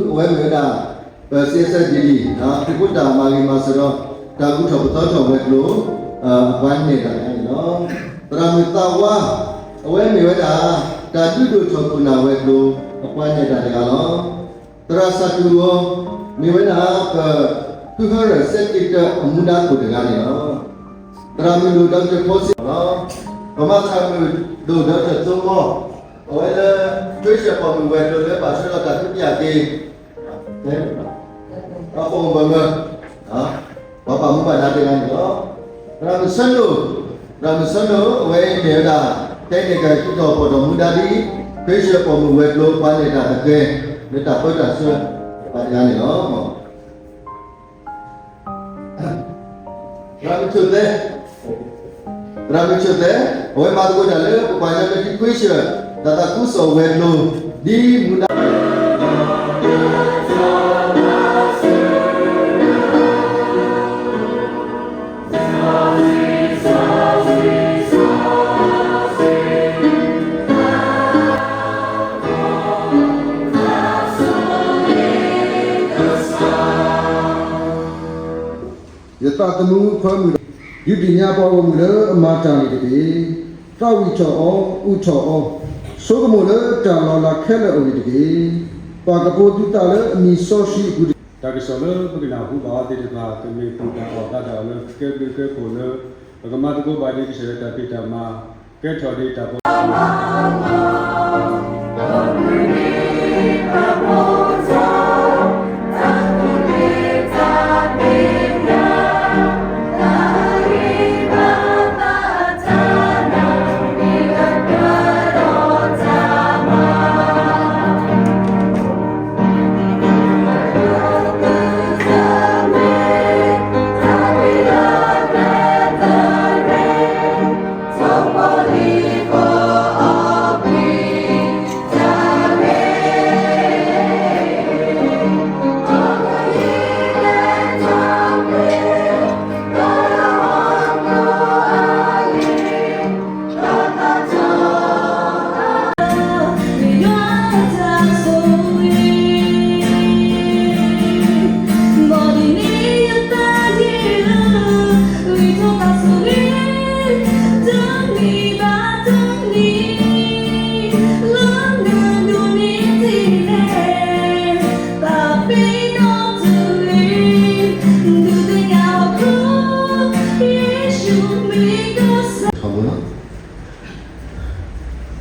အဝဲမ့ၢ်ဝဲဒၣ် ပ စီအ့ၣ်စဲၣ်ဒံဒံ ခရံာ်ဖိတၢ်မၤဂ့ၤမၤစၢၤဒီး တၢ်ဂုၤထီၣ်ပသီထီၣ်ဝဲၤကျိၤ အပှၤနဲၣ်တၢ်တဂၤန့ၣ်လီၤ. သရၣ်မုၣ်သးဝါ အဝဲမ့ၢ်ဝဲဒၣ် တၢ်ဒုးဒိၣ်ထီၣ်ခိၣ်နၢ်ဝဲၤကျိၤ အပှၤနဲၣ်တၢ်တဂၤလီၤ. သရၣ်စၣ်တူၣ်ဂီၤ မ့ၢ်ဝဲဒၣ် ပ ဃုဟၢရၢၣ် စဲးက့တၢၣ်အမူဒါခိၣ်တဂၤန့ၣ်လီၤ. သရၣ်မုၣ်ဒိၣ် ဒီကထၢၣ်ဖီစ့ၣ်လီၤ. ပမၤသရၣ်မုၣ်ဒိၣ် ဒီကထၢၣ်သိမီ အဝဲလၢ ခရံာ်စဲးပီၣ်မုၣ်ဝဲၤကျိၤလၢဘၣ်ဆှၢလီၤတၢ်သူပျၢ်က့ၤ အဃိမၢမၢ ပှၤဘၣ်မူဘၣ်ဒါတဂၤန့ၣ်လီၤ. သရၣ်မုၣ်ဆၢနိၣ်, သရၣ်မုၣ်ဆၢနိၣ် အဝဲအံၤမ့ၢ်ဝဲဒၣ် တဲန့ၢ်က့ၤဃုထီၣ်ဖီၣ်ထီၣ်မူဒါဒ် ခရံာ်စဲးပီၣ်မုၣ်ဝဲၤကျိၤပှၤနဲၣ်တၢ်သကဲ လၢတၢ်ပၢတၢ်ဆှၢ ပှၤတဂၤန့ၣ်လီၤ. သရၣ်မုၣ်ဆိၣ်သဲ, သရၣ်မုၣ်ဆိၣ်သဲ, အဝဲမၤသကိးတၢ်လၢပပှၤကညီလၢထံခွ့ဆၢၣ် တၢ်သးခုကစီၣ်ဝဲၤကျိၤ ဒ်မူဒါ ယသးသမူဖၢမုၢ်ဒီး ဒုးသ့ၣ်ညါပှၤဂီၢ်မုၢ်လၢအမၤတၢ်န့ၣ်တက့ၢ်. သးဝံၣ်ထီၣ်အီၤ အုၣ်ထီၣ်အီၤ, ဆိကမိၣ်လၢတၢ်လီၤလးခဲလၢာ်အဂ့ၢ်တက့ၢ်. ပာ်ကပိာ်သုသးလၢအမံၤစီဆှံအပူၤတက့ၢ်. တၢ်ကစီၣ်လၢပကနၢ်ဟူဘၣ်အီၤသ့ၣ်တဖၣ် ကမ့ၢ်သူၣ်တၢ်အီၣ်သးတၢ်အီၣ်လၢကဲဘျုးကဲဖှိၣ်လၢ ပကမၤသကိးဘၣ်ဒံးကစၢ်ယွၤတၢ်ဖံးတၢ်မၤ ကဲထီၣ်ဒံးတၢ်ပီ ထီဘိလီၤ.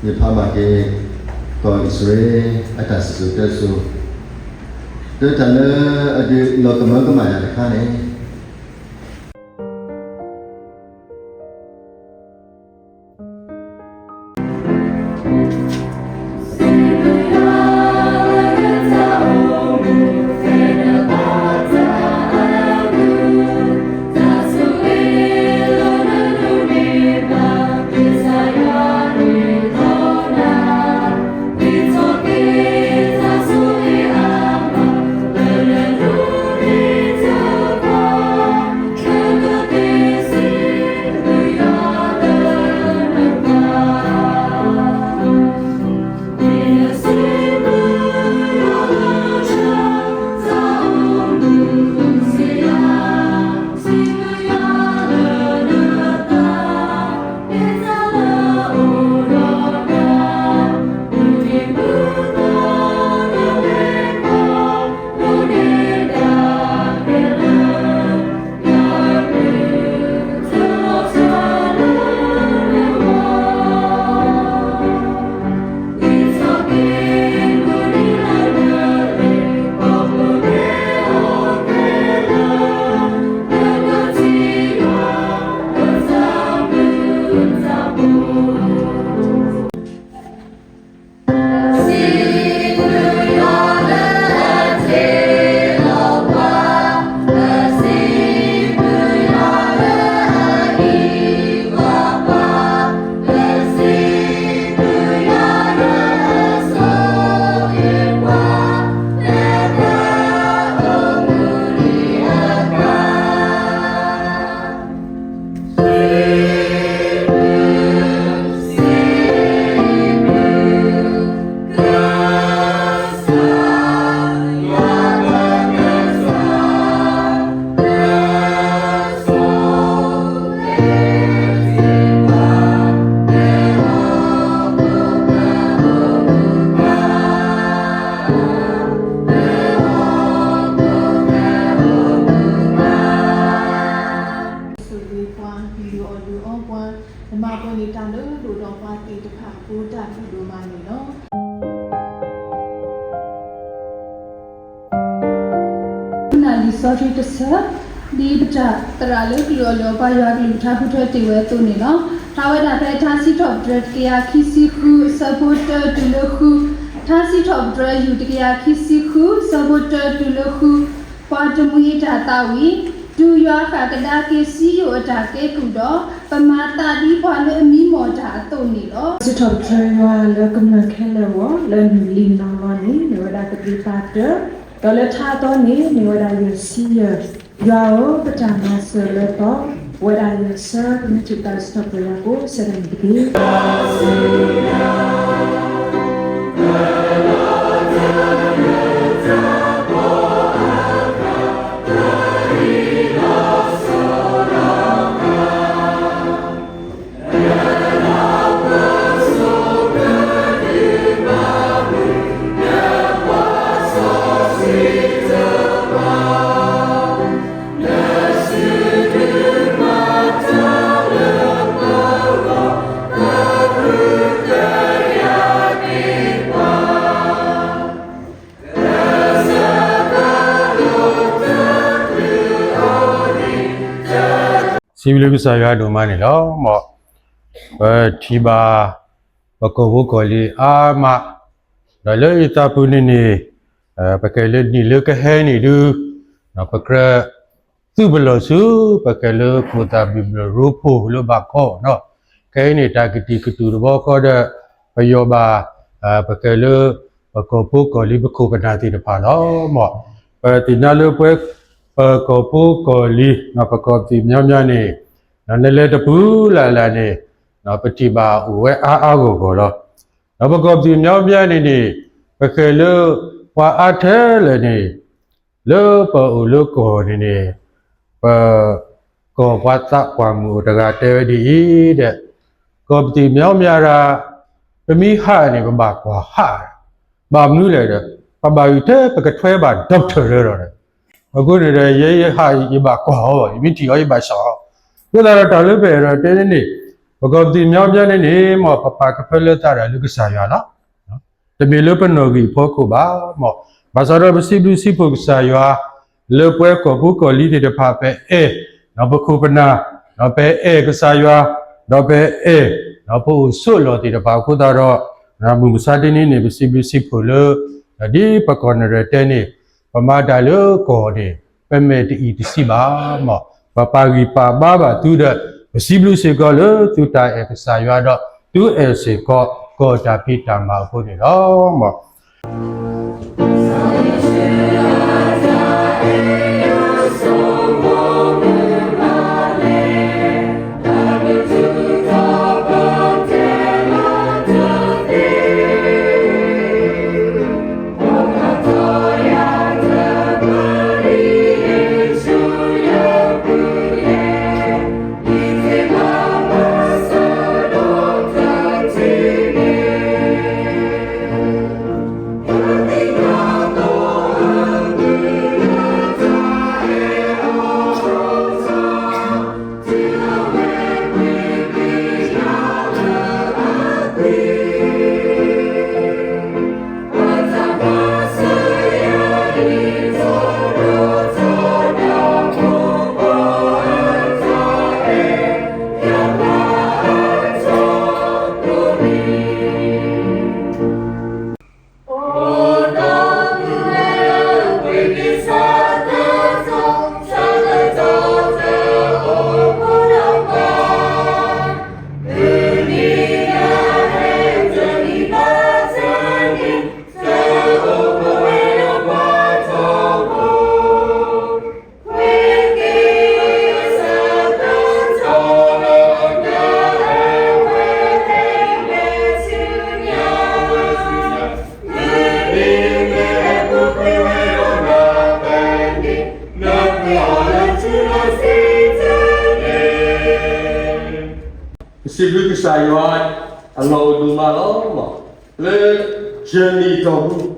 ယဖးဘၣ်က့ၤ ကီၢ်အံၣ်စရ့လး အတၢ်စံၣ်စိၤတဲစိၤ, လၢတၢ်လၢအဒုးလီၤကမၢကမၣ်ယၤတခါန့ၣ် သ့ၣ်တဖၣ်အဃိ တၢ်ဘျုးဒိၣ်မးန့ၣ်လီၤ. နၢ်လံာ်စီဆှံတဆၢ, ဒ်ပတၢ်သရၣ်လၢကလုာ်အီၣ်လၢအပှၤယွၤအကလုၢ်ကထါဃုထၢတ့ၢ်ဝဲအသိးန့ၣ်လီၤ. ဖျါဝဲဒၣ်ဖဲထါစံးထီၣ်ပတြၢၤတကယၤခံဆံဃု အဆၢဖိတၢတုၤလၢဃု, ထါစံးထီၣ်ပတြၢၤယူၢ်တကယၤခံဆံဃု အဆၢဖိတၢတုၤလၢဃု, ပှၤတမှံၤအတၢ်သးဝံၣ်, တုၤယွၤဃၣ်ကဒါက့ၤစံယိၣ်အတၢ်ကဲကုၢ်ဒီး, ပမၤသးဒ်ပှၤလၢအမံမီၢ်တၢ်အသိးန့ၣ်လီၤ. စံးထီၣ်ပတြၢၤယွၤလၢကမျၢၢ်ခဲလၢာ်အဂီၢ် လၢနံၣ်လံနီၢ်လီၤန့ၣ် မ့ၢ်ဝဲဒၣ်ကဘျံးပၤတၢ, ဒီးလၢထါအသီန့ၣ် မ့ၢ်ဝဲဒၣ်ယဲၢ်ဆံယဲၢ်, ယွၤဧၢ, ပတၢ်မၤစၢၤလၢသီ, ဝဲဒၣ်ယဲၢ်ဆၢ, ပမ့ၢ်ထုးတၢ်စံးထီၣ်ပတြၢၤယွၤကိးဆၢဒၣ်န့ၣ်တက့ၢ်. စံးဘျုးကစၢ်ယွၤဒိၣ်မးန့ၣ်လီၤ. မ်ပထံၣ်ဘၣ် ပကီၢ်ဖိကီၢ်လံၤအါမး, ဒီးလၢယသးပူၤန့ၣ်န့ၣ် ပကဲလၢနံၣ်လၢကဟဲန့ၣ်ဒုး ပကြၢးသုးပလီၢ်ဆူ ပကဲလၢခိၣ်သၣ်ဘံၣ်ဘျီၣ်ရိဖှိၣ်လၢဘၣ်ကီးနီၤ, ခဲအံၤန့ၣ် တၢ်ကတံာ်ကတူာ်တဘျီဃီဒီး ပယီၤဘၣ် ပကဲလၢ ပကီၢ်ဖိကီၢ်လံၤပခိၣ်ပနၢ်သ့ၣ်တဖၣ်လီၤ. မ်ပသ့ၣ်ညါလၢပဝဲ ပကီၢ်ဖိကီၢ်လံၤ ပကီၢ်ပသံၣ်မညီမညီန့ၣ် နလဲၤတပူၤလၢ်လၢ်န့ၣ် ပထံၣ်ဘၣ်အိၣ်ဝဲအါအါဂီၢ်ဂီၢ်လီၤ. ဒီးပကီၢ်ပသံၣ်မညီမညီန့ၣ်န့ၣ် ပဃဲၤလၢ ပှၤအါထဲလဲၣ်န့ၣ် လၢပအိၣ်လၢကီၢ်န့ၣ်န့ၣ် ပ ကီၢ်ပှၤသးပှၢ်မုၣ်အိၣ်တဂၤတဲဝဲဒ်အံၤဒီး ကီၢ်ပသံၣ်မညီမညီဒၣ် ပမ့ၢ်ဟးန့ၣ် ပဘၣ်ကွၢ်ဟး, ဘၣ်မနုၤလဲၣ်ဒီး ပဘၣ်အုၣ်ထဲပကထွဲဘၣ် doctor လၢဒီး အဃိန့ၣ်ဒီး ယဲယဟး ယဘၣ်ကွၢ်အီၤ, ယမ့ၢ်ထံၣ်အီၤ ယဘၣ်စံးအီၤ. အဃိသတးဒီး တၢ်လၢပအဲၣ်ဒိးတဲန့ၣ်န့ၣ် ပကီၢ်ပသံၣ်မညီမညီန့ၣ်န့ၣ် မ်ပပာ်ကဖၢလၢသးဒီးလၢကစၢ်ယွၤလီၤ. တမ့ၢ်လၢပနီၣ်ဂံၢ်အဖီခိၣ်ဘၣ်, မ်ဘၣ်ဆၣ်ဒီးပစံးဘျုးစံးဖှိၣ်ကစၢ်ယွၤ လၢပဝဲကီၢ်ဖိကီၢ်လံၤသ့ၣ်တဖၣ် ပအဲၣ်, ဒီးပခိၣ်ပနၢ်, ဒီးပအဲၣ်ကစၢ်ယွၤ, ဒီးပအဲၣ်, ဒီးပအိၣ်ဆိးလီၢ်သ့ၣ်တဖၣ်အဃိသတးဒီး မုၢ်မဆါတနံၤန့ၣ် ပစံးဘျုးစံးဖှိၣ်လၢ ဒ်ပကီၢ်နရၢၢ်တဲန့ၣ် ပမၤတၢ်လၢကီၢ်န့ၣ် ပမဲာ်တအံၤတဆံးဘၣ်, မ်ပပာ်ဂံၢ်ပာ်ဘါဘၣ်သုဒီး ပစံးဘျုးစ့ၢ်ကီးလၢသုတၢ်အဲၣ်ကစၢ်ယွၤဒီး သုအဲၣ်စ့ၢ်ကီး ကီၢ်တၢ်ဖံးတၢ်မၤအဃိန့ၣ်လီၤ. မ်ပစံးဘျုးကစၢ်ယွၤ အလီၢ်အိၣ်ဒိၣ်မးလီၤ. လၢ journey တီၢ်ပူၤ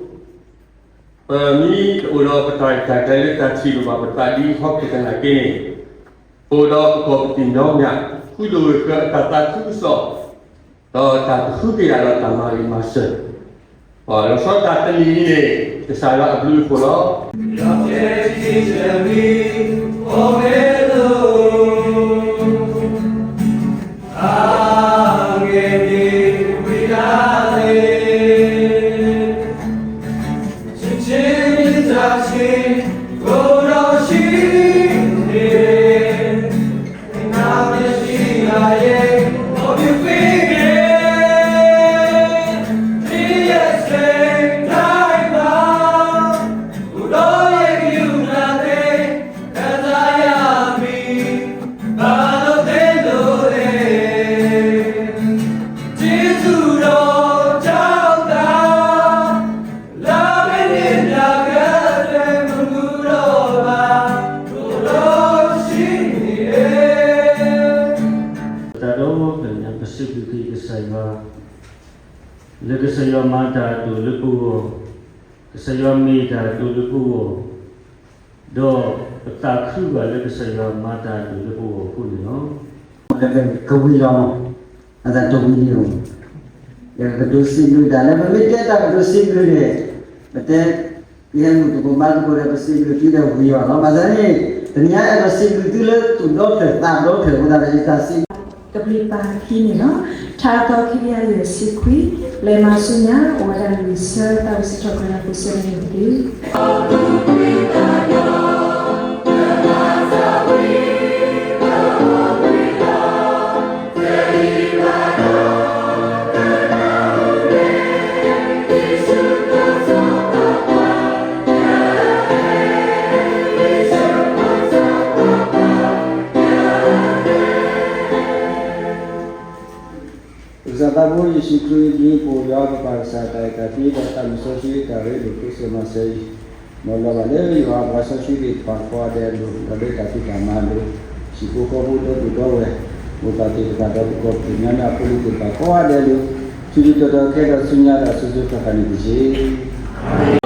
ပမ့ၢ်တအိၣ်ဒီးပတၢ်ရဲၣ်တၢ်ကျဲၤလၢတၢ်ထံၣ်လိာ်ဘၣ်ပသးဒ်ဟီၣ်ခိၣ်သနာ်က့န့ၣ်, ပအိၣ်ဒီးပကီၢ်ပသံၣ်မညီမညီ ဃုဒိၣ်ဂၢၢ်ဃၢအတၢ်သးခုကစီၣ်, ဒီးတၢ်ကဃုကယာ်ဒီးတၢ်မၤဂ့ၤမၤစၢၤ, လီၤဆီဒၣ်တၢ်တမံၤအံၤန့ၣ် ကစၢ်ယွၤအဘျုးအဖှိၣ်လီၤ. တၢ်ဒီဖျၢၣ်ညါ ပစံးဘျုးက့ၤကစၢ်ယွၤ လၢကစၢ်ယွၤမၤတၢ်အဒိၣ်လၢပဂီၢ်, ကစၢ်ယွၤမ့ၢ်တၢ်အဒိၣ်လၢပဂီၢ်, ဒီးပသးခုဘၣ်လၢကစၢ်ယွၤမၤတၢ်အဒိၣ်လၢပဂီၢ်အဃိန့ၣ်လီၤ. လၢကဝံၤလီၤမး, အသးတဝံၤန့ၣ်လီၤ. ယကကတိၤစံးဘျုးတၢ်လၢ ပမ့ၢ်တဲတၢ်ကတိၤစံးဘျုးန့ၣ်, ပတဲ ပဟဲမုၢ်တဘိဘါတဘိဒီး ပစံးဘျုးသုဒီးဝံၤအီၤလီၤ. ဘၣ်ဆၣ်န့ၣ် တနံၤအံၤ အဲၣ်ဒိးစံးဘျုးသုလၢသူၣ်ဒီဖျၢၣ်သးဒီဖျၢၣ်အဃိသတးဒီး ယတၢ်စံး ကဘျံးပၤခံန့ၣ်လီၤ. ထါအသီခံကယၤယဲၢ်ဆံခွံ, လဲၤမၤဆူညါ အိၣ်ဝဲဒၣ်လွံၢ်ဆၢ သးဝံၣ်စံးထီၣ်ပတြၢၤနၢ်ပၢၢ်ဆၢန့ၣ်တက့ၢ်. ပကစၢ်သးဘိယ့ၣ်ၡူးခရံာ်အဘျုးအဖှိၣ်, ယွၤပပၢ်ကစၢ်တၢ်အဲၣ်တၢ်ကွံ, ဒီးတၢ်မုၣ်စီဆှံတၢ်ရ့လိာ်ကျဲးစၢးမၤစၢၤအံၤ, မ်လီၤဘၣ်လၢယွၤအပှၤစီဆှံသ့ၣ်တဖၣ်ကိးဂၤဒဲးအလိၤ, ဒီးလၢတၢ်ဖံးတၢ်မၤအလိၤ, ဟံၣ်ဖိဃီဖိဒီပုၢ်ဒီဝဲၢ်, မိၢ်ပၢ်သ့ၣ်တဖၣ်ဒီးပကီၢ်ပှၤကညီအဖိအလံၤသ့ၣ်တဖၣ်ကိးဂၤဒဲးအလိၤ, ဆူဒ်တီတီခဲဒီးဆူညါတၢ်စိၤစိၤဃၣ်ဃၣ်န့ၣ်တက့ၢ်.